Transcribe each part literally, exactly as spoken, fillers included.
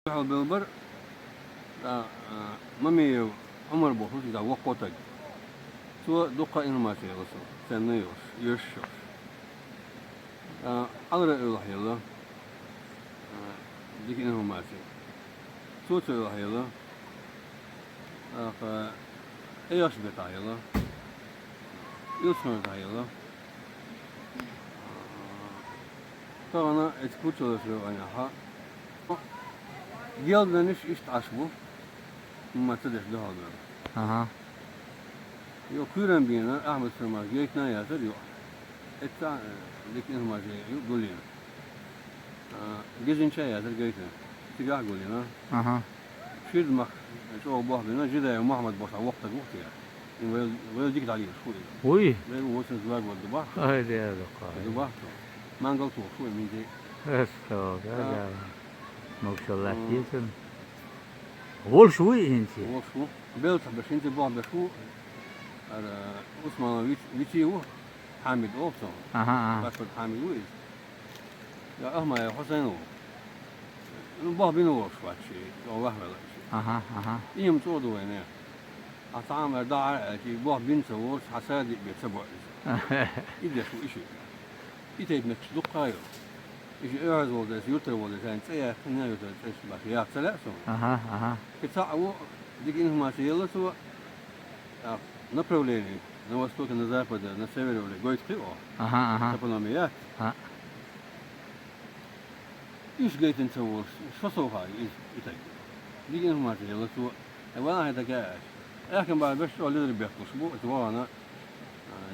Дуьхьал белбар, тӀа, а, Мамиев Ӏумар бохуш, иза воккха стаг. Цо дуккха информаци елла со, царна йолуш, йоьшуш йолуш. А, Алра Эвлахь елла, а, дика информаци. Цо цо Эвлахь елла, а, Эйошбетахь елла, Илсханатахь елла. Тахана эцу кучалаш веванехьа, гелданаш иштта Ӏаш бу, хӀумма ца деш дуьхьал бевлла. Аха. Йо, куьйрам бийна, Ахьмад Сурмаш гайтина а яцара йо. Эццахь, э, дика информаци ю гулйина. А, Гезинча яцара гайтина. Цигахь гулйина. Аха. Ширдамах чӀогӀа бохбина, Жидаев Мухьаммад бохуш воккха стаг ву те. Вайл, вайл дика дӀалийраш ву иза. Вуй? Вайл восемьдесят два год ду бахьа. Ай, де, дукха. Ду бахьа. Мангал тухуш ву, минте. Эс, то, да, А. да. Могушалла М. латтийсан. Волуш вуй хӀинца? Волуш ву. Беллачух берш хӀинца бохбеш ву. Ара, Усманов виц-, виций ву. Хьамид олу цо. Аха, аха. Башхат Хьамид ву иза. Я Ахмаев Хьусайн ву. Ну, бохбина волуш вац ши, чӀогӀа ваьхьавелла ши. Аха, аха. И хӀума чӀогӀа ду вайна. Ахьа цхьаъ эр дахьара аьлча, и бохбина ца волуш, хьан садиъ бен ца бо иза. И деш ву и шиъ. И тайпа меттигаш дуккха а йо. И шиъ оьгӀаз волу дайса, юртара волу дайса, хьайн цӀе яьккхина, юртара цӀе баха яха ца лаьа суна. Аха, аха. И цхьаъ ву, дика информаци елла цо, а, направление на востоке, на западе, на севере вале гойту кхио. Аха, аха. Топономия яц. А. Уьш гайтина ца волуш, шо сов хаьа иза, и таг. Дика информаци елла цо. Э, ван ахьа тага аьлча. Аьхкам бахьа беш чӀогӀа ледара бехкуш бу, оцу вахана, а,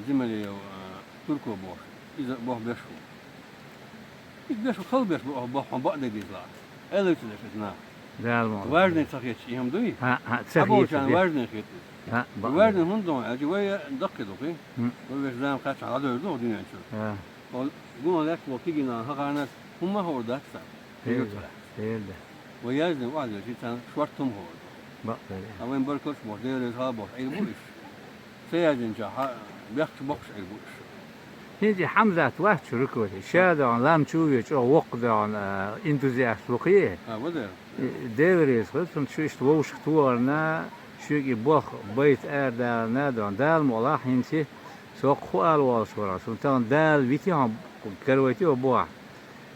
Зималиев, а, Турко бохуш. Иза боху беш ву. Иза беш ву, хала беш ву, оха боху, хьуна бакъ де деза лаахь. Аьлла ца деш иза нах. Дала ма Важный ца хеташ и хӀума дуй? ХӀаъ, хӀаъ, ца Хьан болчарна хеташ. Важный хеташ. ХӀаъ, бакъ Важный де. ХӀунда ду аьлча, вай даккхий ду кхин. ХӀм. Вай вешан зама кхаьччахь дӀадевр ду дуьнен чуьра. ХӀаъ. Ол гуна лаьтта боху кегийнахна хахарнас хӀумма а ховр дац царна. Хер ду, хер ду. Вай яздина охьадевлчи царна шорта хӀума ховр ду. Бакъ ду. А вайн баркаллаш боху, Дела реза хила боху, Ӏийр бу уьш. Ца яздинчохь, бехкаш боккхуш Ӏийр бу уьш. ХӀинца и Хьамзат вац шу руководитель. Ша догӀна, лам чу ве чӀогӀа воккха догӀна, а, энтузиаст ву кхе. А, ва дера. И Дела реза хила, цунна шу иштта вовшах тохарна, шуьга и боху байт арадаларна догӀна. Дала мукъ лахь хӀинца, со кху ала волуш вара. Суна тахана Дала вити хьо, каравайти хьо боху.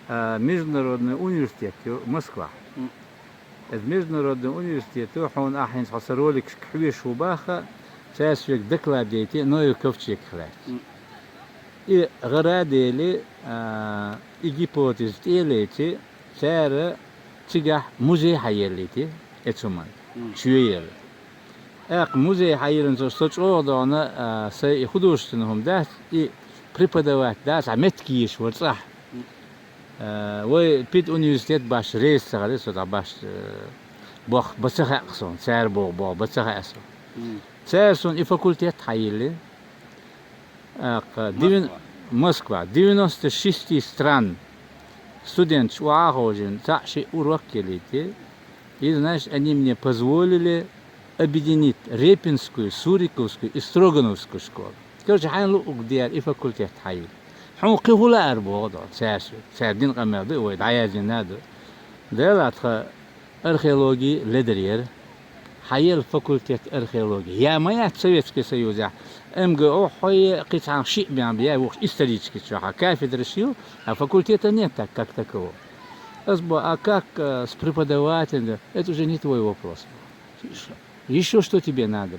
А, международный университет ю Москвахь. М. Иза международный университет ю, хьуна ахьа хӀинца хьо сан роликашка хьоьжуш ву баха, цаьрца соьга доклад яйти Ноев ковчегах лаьцна. М. И гӀара а дели, а, и гипотеза тӀе а лайти, цара цигахь музей хьаеллийти, эцу хӀуманна, М. чоелла. ТӀаккха музей хьаеллина, со чӀогӀа догӀна, а, сайн и художественный хӀума дац, и преподавать дац, а меттиг йийш вара цӀахь. М. А, вай педуниверситет баш реза ца хилира, со дӀа баш, э, бох, бан ца хаьа суна, цара боху бох, бан ца хаьа суна. М. Цара суна и факультет хьайиллина. ТӀаккха девян-, Москва. Москва. Девяносто шести стран студенташ охьа а ховшийна, цхьаъ шиъ урок елийти. И, значит, они мне позволили объединить Репинскую, Суриковскую и Строгановскую школу. Короче, хьайна луъург дера и факультет хьайилла. Хьуна кхин хӀун лаьара боху доху, цаьрши, цара дина къамел ду, вай дӀаяздина а ду. Делахь тхан археологи ледар яра. Хьаелла факультет археологи. Я ма яц Советский Союзехь. МГУ хьо е кхин цхьана шиъ бен бен, я вукху исторически чохь. А кафедраш ю, а факультета нет так, как такового. Ас бо, а как, э, с преподавателем? Это уже не твой вопрос. Ещё что тебе надо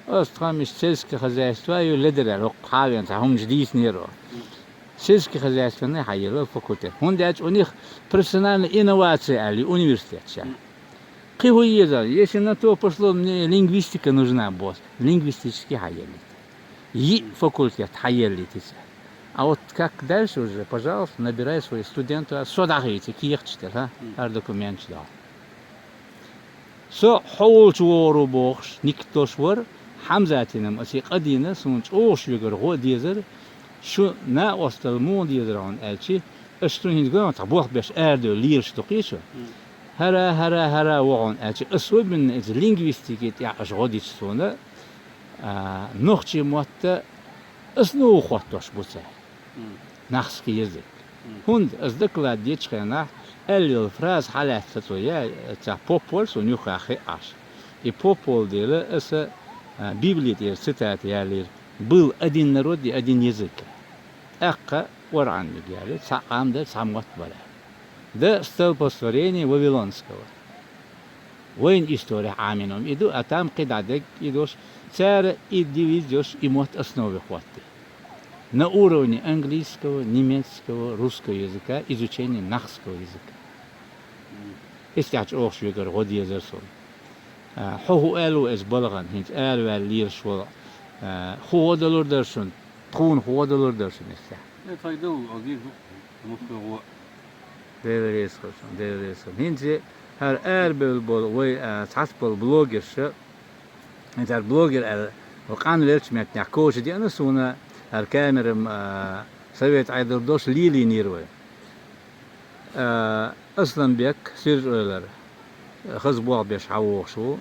было? Ас тхан иштта сельское хозяйство ю ледар аьлла, хӀокху хьавен цхьа хӀуманаш дийцинера. Сельскохозяйственный хьаелла факультет. ХӀунда аьлча у них профессиональная инновация аьлла ю университет ша. Кхин хӀун еза? Если на то пошло, мне лингвистика нужна, босс. Лингвистический хьаеллийта. Йиъ факультет хьаеллийта иза. А вот как дальше уже, пожалуйста, набирай своих студентов, со дӀахийца кехаташ тера, хӀара документаш дохьа. Со хьо волчу вогӀур ву бохуш, никитош вара, Хьамзатинам аса и къа дийна, суна чӀогӀа шуьгара гӀо а дезара, шу накъосталла муха дезара хьуна аьлчи, аша суна хӀинца гой хьуна цхьа болх беш арадевлла лелаш ду кхечу. ХӀара, хӀара, хӀара ву хьуна аьлчи, особенно иза лингвистики тӀехь аша гӀо дича суна, а, нохчийн мотта аса нуха хоттош бу цара. Нахский язык. ХӀунда аса доклад дечу хенахь, аьлла йола фраза хьалаьцна цо, я, цхьа поп вара суна юххехь хиъаш. И поп волу дела аса, а, Библи тӀера цитата ялийра: «Был один народ и один язык». ТӀаккха ОргӀаниг яьлла, цхьа къам дара, цхьа мотт бара. Да столпотворение Вавилонского. Вайн история Ӏамийна и ду, а там кхидӀа дерг и долуш, цара и девиз йолуш, и мотт основе хӀоттий. На уровне английского, немецкого, русского языка изучение нахского языка. Мгм. Эццахь чӀогӀа шуьгара гӀо дезара суна. А, хьо хӀун аьлла ву иза балхана, хӀинца араваьлла лелаш волу? А, хӀун гӀо далур дара шуна? Тхуна хӀун гӀо далур дара шуна эццахь? Э, тхайга далур, а, дийр ду, муьлхха гӀо. Дела реза хуьлда шуна, Дела реза хуьлда. ХӀинца хӀара арабевлла болу вай, а, цхьацца болу блогерша, хӀинца хӀара блогер аьлла, вай къанвеллачу меттехь коча деана суна, хӀара камерам, а, совет Ӏедал долуш лелийнера вай. А, Асланбек, Сиржа-Эвлара, хаза болх беш хьан вогӀуш ву.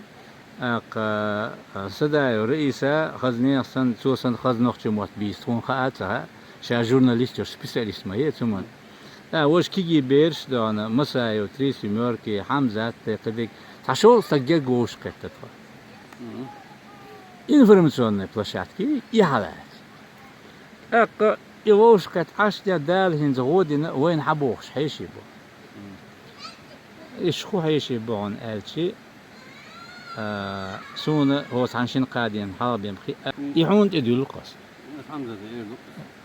ТӀаккха, а, Садаева Раиса, хаза нехан санна, цо санна хаза нохчийн мотт бийца, тхуна хаа а ца хаьа, ша журналист йолуш, специалист ма яц цуьнан. ТӀаккха важа кегий бераш а догӀна, Масаев, Три семёрки, Хьамзат, тӀе кхидерг, цхьа шовзткъа стаг герга вовшахкхетта тхо. Мгм. Информационная площадка и хьалаьцна. ТӀаккха и вовшахкхетта Ӏаш ден Дала хӀинца гӀо дина вайна хьан бохуш хьеший бу. Мгм. Иштта хӀун хьеший бу хьуна аьлчи, а, суна хӀо цхьана шина кхадена хьалха бен пхиъ а, и хьуна тӀе дуьллу кхас. Хьамзате эр ду.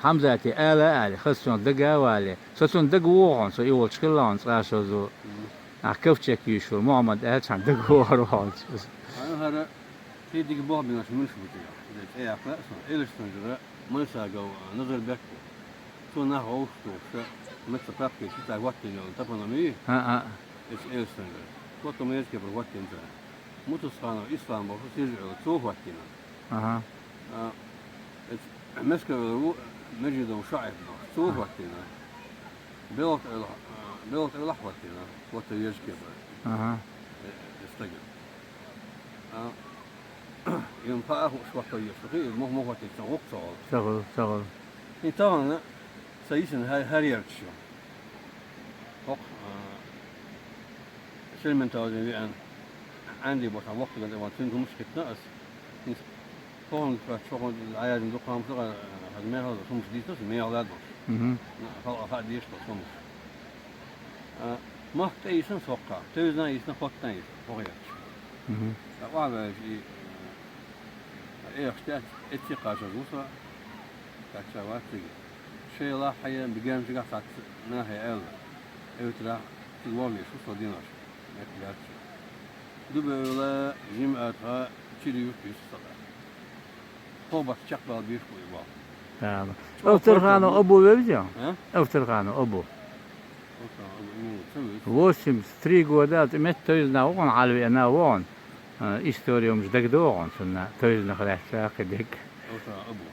Хьамзате ала а али, хаза цунна дага а вале. Со цунна дага вогӀу хьуна, со и волчу хилла хьуна цкъа а шозу. Мгм. Ахь Ковчег йийшур, Мухьаммад аьлла, цхьаьна дага вогӀур ву хьуна. Хьан хӀара, кхин дика болх бинарш муьлш бу цигахь? Де цӀе яккха а сон, Элиштан жура Мансагов Назарбек ву. Цо нах вовшахтухуш, меца прапкий ши цхьа хӀоттийна йолу топонимий? А, а. Эцу Элиштан жура. Котто ма еза кепара хӀоттийна цара. Мутасханов Ислам боху Сиржа-Эвла, цо хӀоттийна. Аха. А, эцу Мескан-Эвлара ву Межидов ШоӀип боху, цо хӀоттийна. Белгат-Эвла, а, Белгат-Эвлахь хӀоттийна, Котто еза кепара. Аха. Э, э, стага. А, и ма хаа хууш хӀотто еза, хи, муха ма хӀоттийча, гӀуккха ца гӀолу. Ца гӀолу, ца гӀолу. И тахана сан йисина хӀа-, хӀара ярташ ю. ХӀокху, а, Шерментазин веана, Ӏаьнди бо сан воккхаган тӀе ван цуьнга хӀумаш хиттина ас. ХӀинца хӀокхунга кхоьттуш, хӀокхунга дӀаяздина дукха хӀумаш ду, хаза мехала долуш хӀумаш дийцина ас, мехала долуш. Мгм. Халкъа хаа дезаш долуш хӀумаш. А, махка тӀе йисина со хӀокхахь, тевзина а йисина, хӀоттана а йисина, хӀокху ярташ. Мгм. Ткъа охьаваьлча и, а, эхаш тӀе эцци кхачаза ву со, кхача вац цига. Шелахь а, Бигермашкахь цхьацца нахе аьлла, Эвтарахь цига вовлуш ву со диношка, меттиг лаьтташ. Дубевла, жимма атха, чили юрт юьсу со. Хо бац чекхбала бийш бу и болх. Ала. Эвтарханов Абу вевзий? А? Эвтарханов Абу. Эвтарханов Абу, именно, ца вевза. Восемьдесят три года, тӀе метта тевзина вогӀун, хьалавеана вогӀун. А, история хӀумаш дагадогӀун цунна, тевзинах лаьцна кхин дерг. Эвтарханов Абу.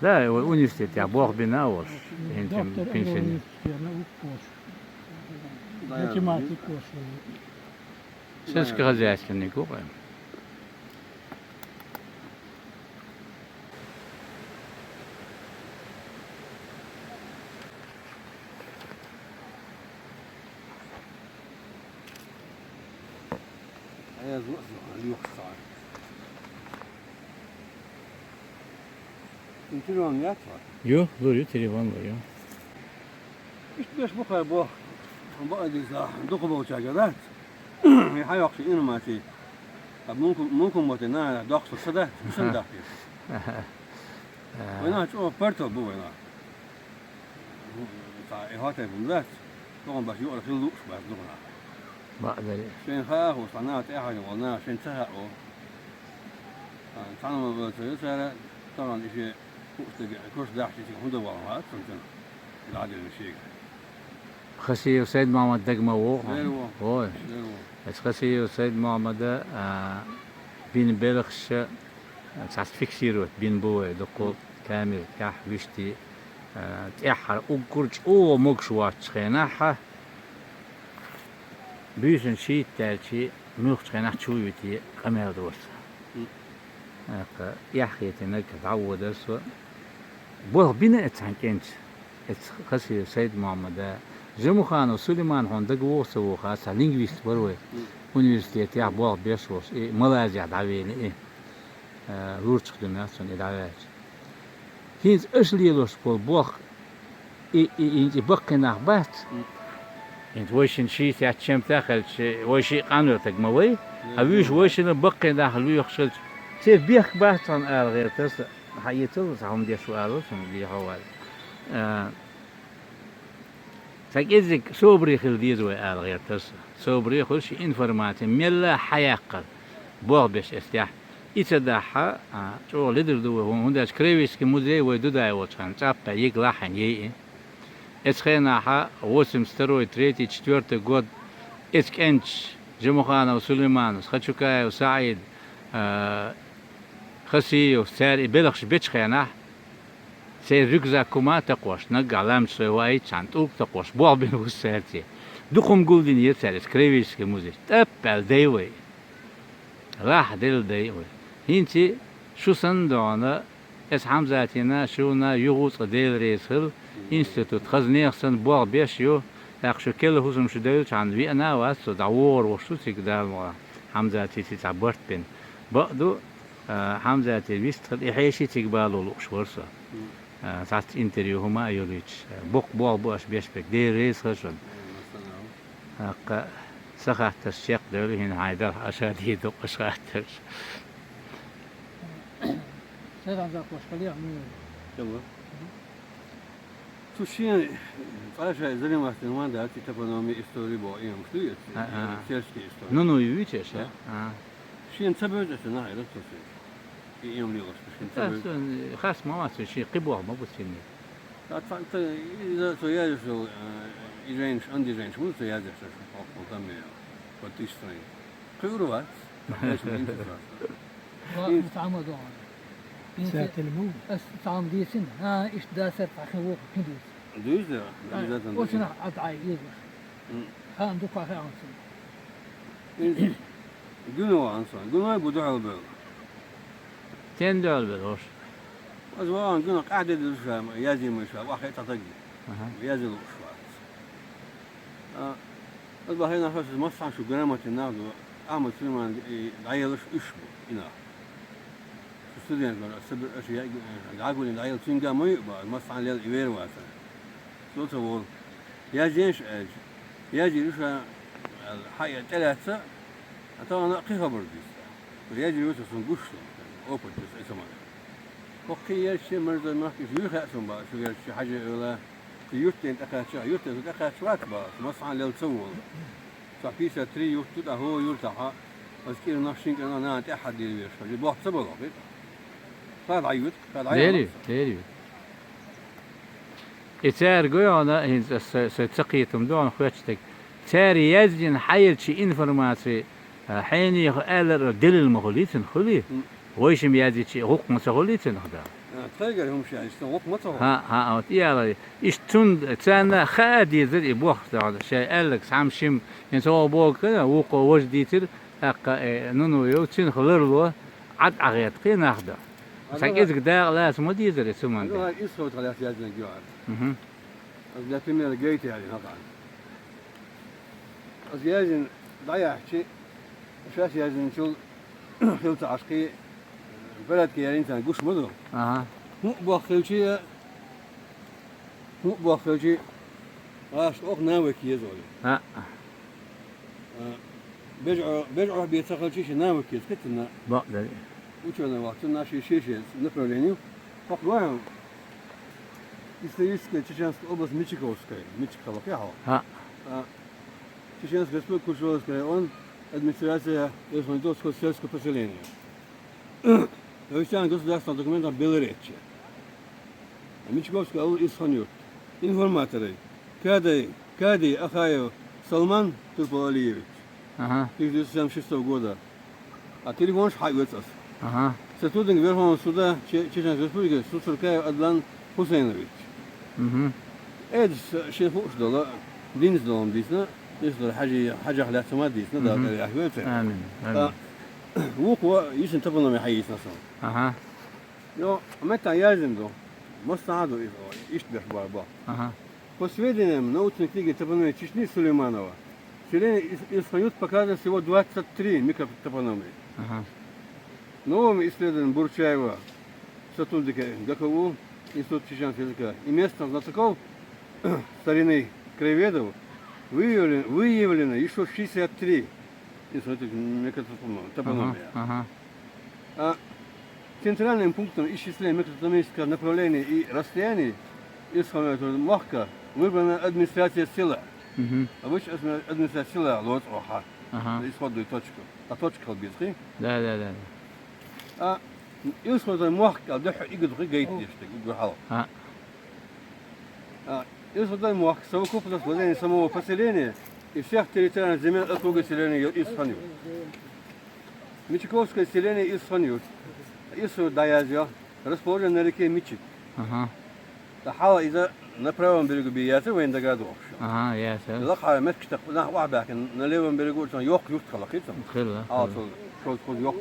Да, вай университетехь болх бина а волуш, хӀинца пенсионер. Доктор агроуниверситета, наук кош. Да, математик кош. Сельскохозяйственник ву вайн. Язва а лоьхуш цхьа. Телефон яц хьо? Ю, лур ю, телефон лур ю. Иштта беш бу-кх бо, бакъ дийца, дукхахболчаьрга дац. И хьайоккхуш информаци. А мунку-, мункун мотт нана доккхуш ца дац, мишан даккхий? Вайнах чӀогӀа партал бу вайнах. Цхьа и хӀоттайпа хӀума дац, тохана бац юкъара хила лууш бац дукха нах. Бакъдерг. Шайна хаахо, цхьа наха тӀаьхьарна волу наха шайна ца хаьа. Цхьана ма вевза цара, тахана и шен хууш дерг, куш дахча цига хӀунда вахана вац цунна, дӀаделлина шега. Хасиев Сайд-Мохьмад дага ма вогӀу хьуна? Дера вогӀу. Вой. Дера вогӀу. Аса Хасиев Сайд-Мохьмада, а, бина белхаш, а, цхьацца фиксировать бина бу вай, дуккха камера тӀехь вуьшти, а, тӀаьххьара уггар чӀогӀа могуш воцучу хенахь, буьйсанна шийтта даьлчи, муьлххачу хенахь чу вуьйтий къамел доцу. Мгм. ТӀаккха эхь хетийнарг дӀаводара со. Болх бина эцу цхьана кӀентаца, эцу Хасиев Сайд-Мохьмада, Жамуханов Сулейман хьуна дага вогӀу ца вогӀу, цхьа лингвист вара вай. Университетехь болх беш волуш, и Малайзехь дӀавеана и. Э, лурчах дуьненахь цунна и дӀаваьлча. ХӀинца аша лелош болу болх, и, и, и, и баккхий нах бац. ХӀинца вай шина шийсет чемта хилча, вай шиъ къанвер таг ма вай. Хьан вуьйш вай шина баккхий нах лоьхуш хилча, церан бехк бац хьуна ала гӀертара сан. Хьан эцал, сан хӀума деш ву ала, сан дехьа вала. А, Сан кӀеззиг собаре хила деза вай ала гӀертара сан. Собаре хуьлуш и информаци мелла хьаяккхар. Болх беш эцтехь. И ца дахьа, а, чӀогӀа ледара ду вай хӀума, хӀунда аьлча Краеведческий музей вай Дудай волчу хенахь цӀаппехь йига лахьина яйи. Эцу хенахьа восемьдесят второй, третий, четвёртый год эцу кӀенташ Жамуханов Сулейманас, Хачукаев СаӀид, а, Хасиев, цара и белхаш бечу хенахь, церан рюкзак хӀума а такхош, наггахь лаьмнаш сой ваийтчхьана тӀулг такхош, болх бина ву цаьрца. Дукха хӀума гулдинера цара эцу Краеведческий музей. ТӀап аьлла дай вай. Лахь делла дай вай. ХӀинца шу санна догӀана, эцу Хьамзатина, шуна юха а цкъа Дела реза хила, институт хаза нехан санна болх беш ю, тӀаккха шу керла хӀусамаш девлчхьана веана а вац со, дӀавогӀур волуш ву цига Дала мукъ лахь. Хьамзатица цхьа барт бина. Бакъ ду, а, Хьамзатин вистхила, и хьеший цига бало лууш вара со. А, цхьацца интервью хӀума а йолуьйтуш, а, боккха болх бу аша беш берг, Дела реза хила шуна. ТӀаккха сан хаттарш чекхдевлла, хӀинца хьайн делахь аша дийр ду-кх аша хаттарш. Седан закъош хила яхь муьйр. Чалла. Цу шен цкъа шайн заниматься ма дац, и топонимия, история боху, и хӀумаш ду иза, А, а. сельский история. Ну, ну, и вуьйцу аша, Да. а? Шена ца бевза аса нах, и рацо ца. И эм лелаш, шена ца Аса, бевза. э, хас ма вац, шен кхин болх ма бу цуьнан. Ца, ца, ца, иза со яздеш йолу, э, и женаш, анди женаш, муьлха со яздеш, аса, хьокхул там я, по тысяче страниц. Кхуьур вац. Дальше ма интересно. Ва, Ин- ма цхьа ма догӀу. Ин Цаьртина муха? Ас цхьа ма дийцина. А, иштта дацара, цхьа хин вукху хин дийца. Дуьйцу, да? Ай, Обязательно оцунах дуьйцу. АтӀай иза. М. Хаам дукха хиъна цунах. Ин гуьно ван сан. Гуной бу дуьхьал бевлла. Стен дуьхьал бевлла, хӀорш? Аса ван гуно къахьде деза ша, язйина ма ша, вахе цхьа таг. Аха. Язйина лууш вац. А, аса бахьана хӀорш массахьа шу грамотный нах ду, Ахьмад Сулейман и дӀаелаш уьш бу, и нах. Шу студент вара, аса бир аша яа, дӀагулин дӀаела цуьнга ма юа баха, массахьа лел и вер вацара. Со ца волу. Язйеш аьлча. Язйира ша, аьлла, хьан тӀелаьцна, а тахана а кхин хабар дийца. Язйира вуьйцу сан гуш сан, опыт дийца, и самана. ХӀокху кхин ерча, марзо махкаш юй хаьа сан баха, шу ерча, хьажа эвла, кхин юртден тӀекхаьчча, юртден тӀекхаьчча вац баха, массахьа лел ца волу. Сан пятьдесят три юрт ду, тӀаккха хӀора юртахьа, аса кӀирнах, шин кӀирнах нана тӀаьхьа дийр веш, хьажа боху ца бала, хӀета. Ха дӀаюьту, ха дӀаяхьа. Лерий, лерий. И цара гойхьана, хӀинца аса сан, сан ца кхетам ду хьуна хоьттуш дерг. Цара яздина хьаелча информаци, а, хьенеха аьлларг делил ма хуьлий цунах, хуьлий? М. Вайшимма яздича гӀуллакх ма ца хуьлий цунах, да? А, тхайгара хӀума ша, иштта гӀуллакх ма ца хуьлу. ХӀаъ, хӀаъ, вот и ала. Иштта цунна, царна хаа дезара и боху, шайн аьлларг, цхьамма шимма, хӀинца хӀокхо бохург, вукхо важа дийцира, тӀаккха, э, ну, ну, йо, цуьнах ларло, Ӏад Ӏа гӀерта кхин нах ду. Сан кӀезиг дакъа лаца ма дезара и цу ман де. Аса исхьот хьалаьцна яздинарг ю ара. Мгм. Аса, например, гайта яьлла хӀокхана. Аса яздина дӀаяьхчи, шаьш яздинчул хила ца Ӏаш кхин, порядке яьллина царна гуш ма ду. Ага. ХӀуъа боххилчи, хӀуъа боххилчи, гӀаш оха навык еза олу. А. А, бежа-, бежа Ӏохьа бен ца хилчи, шен навык еза кхин цунна. Бакъ дара. Учёный вац, цунна шен, шен, шен направление. ХӀокху гойхьа историческая Чеченская область Мичиковская, Мичикова кхехьо. А. А, Чеченская Республика, Кушуловский район, администрация Верхнеудинцевского сельского поселения. Официальный государственный документ Белоречье. Мичиковская аул, Исхан-Юрт. Информаторы. Кадай, Кадай Ахаев Салман Турпал-Алиевич. Ага. Тысяча девятьсот семьдесят шестого года. А телефонаш хьаоьцу аса. Ага. Сотрудник Верховного суда Че-, Чеченской Республики Сусуркаев Адлан Хусейнович. Мгм. Эдас шен хууш долу, динца долу дийцина, динца долу хьажи-, хьажах лаьцна ма дийцина, Дала Мгм. тӀе яхь вецара. Амин, амин. Ткъа вукхо йисина тапанаме хьайийцина сан. Ага. Йо, меттан яздина ду. Массанхьа ду иза, иштта беш бара бо. Ага. По сведениям научной книги топонимии Чечни Сулейманова, селение Ис- Исханют показывает всего двадцать три микротопонимии. Ага. Новым исследованием Бурчаева, сотрудника ГКУ, Институт чеченского языка, и местных знатоков старины краеведов выявлено, выявлено еще шестьдесят три из этих микротопонимий. Ага, ага. А центральным пунктом исчисления микротопонимического направления и расстояний из Махка выбрана администрация села. Мгм. Обычно адми- администрация села лоц оха. Ага. Исходную точку. А точка албиски. Да, да, да. А исходный Махка дыху игдухи гейт дештик, угу хал. А. А исходный Махка совокупность владения самого поселения и всех территориальных земель округа селения Исханют. Мичиковское селение Исханют. Исханют Даязио, расположен на реке Мичик. Ага. Та хала иза на правом берегу бияца, вайн дагадохш. Ага, яса. Ла хара меткштак, на вахбакен, на левом берегу, что ёк юрт халахица. Хила. А, хила. Что, что, что ёк.